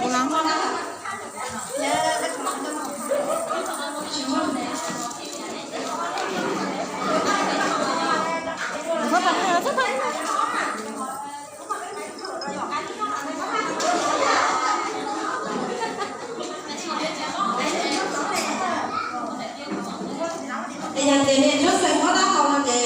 Es yog tias niam Ntsuab Xeem muab taub hau no ces,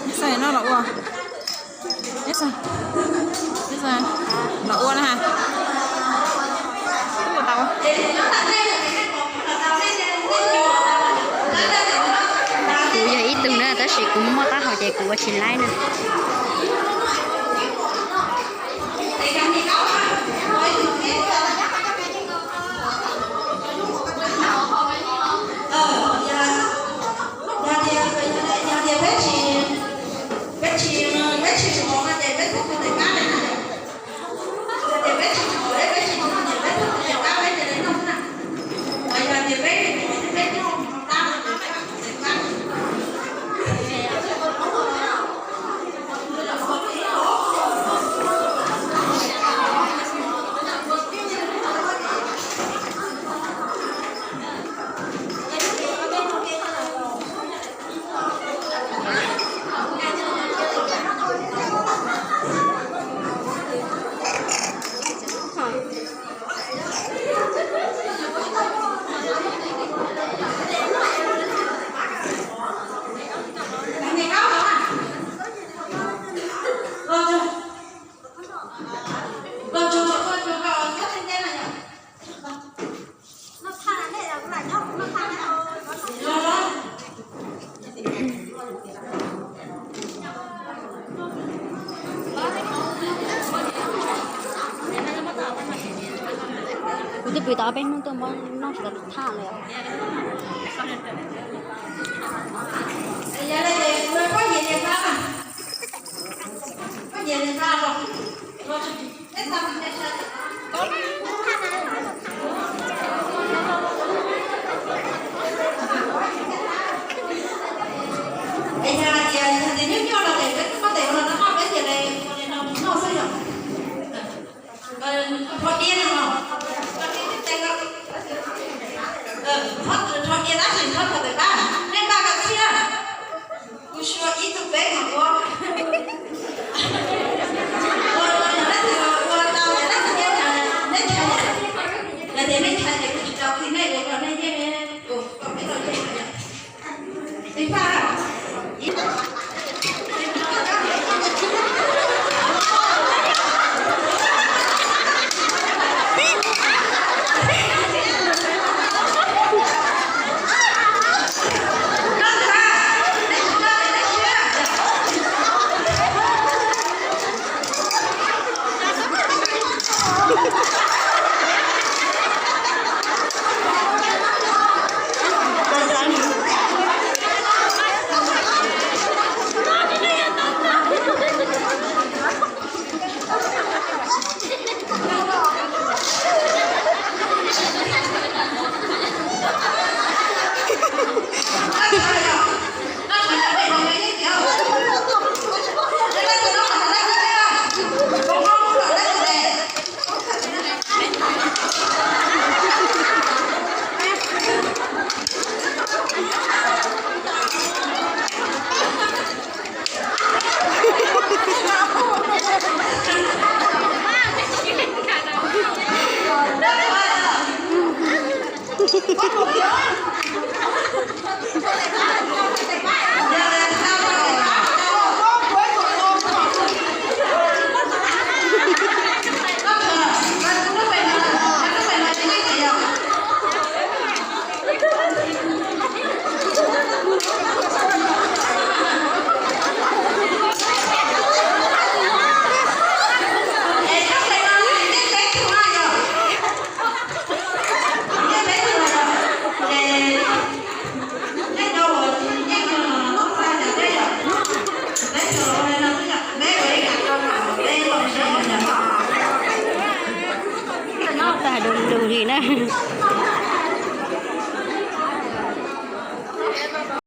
Ib xaim no los ua, ib xaim, ib xaim los ua na ha. Tub tau. Kuv yog ib tug na tab sis kuv muaj taub hau ces kuv ua tsis laib na. Yog tias peb tsis, peb tsis, peb tsis sib haum no ces peb tuaj tus ntawm qab na. Yog tias peb tsis sib haum, peb tsis sib haum ces peb tuaj tus ntawm qab peb thiaj li noj na. Yog tias peb, peb noj qab no ces peb tus ntawm qab. Kuv twb pw tau peb hnub tuaj muab noj tsis tau thaj li. Es yog hais tias, yog tias nyuaj nyuaj no ces peb twb muab tes ua no rau koj, peb cia li ua li no mus noj xwb yom. Rho diav no, rho diav tab sis rho thaum pem pab, nej npaj kom tshiab. Kuv suav ib tug peb mas ua, ua, ua tau, neb ntshai, yog tias nej ntshai ces kuv tsis tau qhia nej, nej yeej, kom peb tau yeej. Ib pab, ib Tus li na.